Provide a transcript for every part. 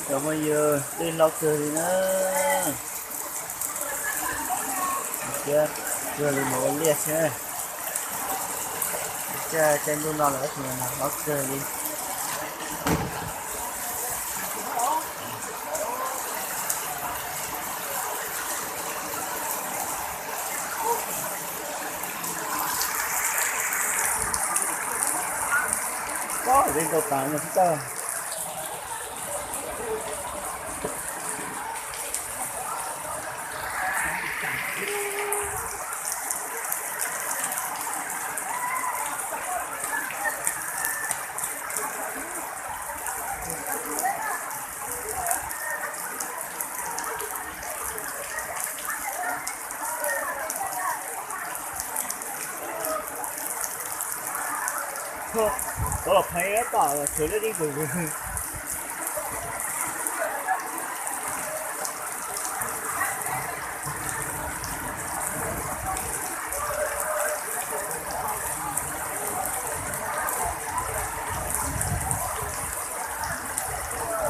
Cov phooj ywg, dej hlob kawg li na. Thiab kawg li mus ua liaj xwb. Caij caij ntuj no lawm tab sis mas hlob kawg li. Pob, dej ntau tas no xwb tag. Tau los pheej tom tshwv lej dej ntawd.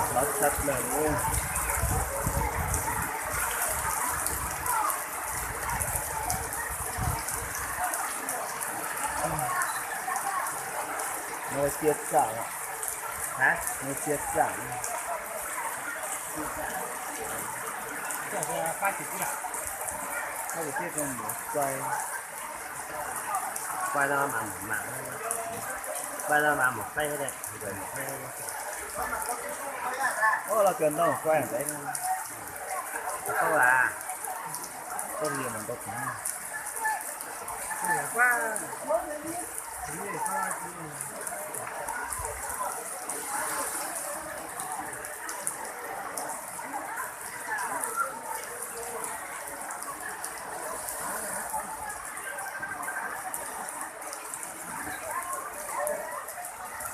Hlob tshaj plaws li. Nws cia xam, nws cia xam. Pab kuv thiaj tau mus quay, quay no mas mus mas, quay no mas mus qeb, mus qeb. Ua los kawg ntau quay ntawd. Tau las, tau li mas ntau tus.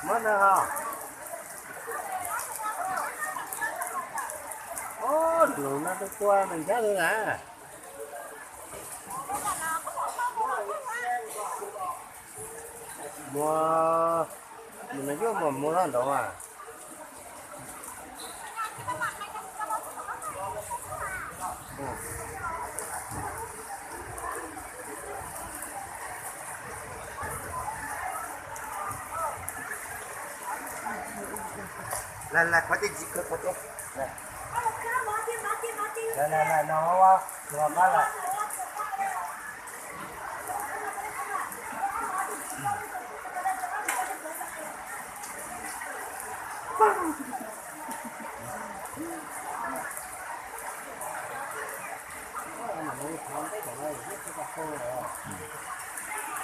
Muab no os. Ob, lus no tuaj tuaj neeg nrab li na. Muab, mus no yuav muab muab nrov mas. Las, las, qhov tiaj ntsis kawg, qhov tiaj. Las, las, las, no, no, qab las.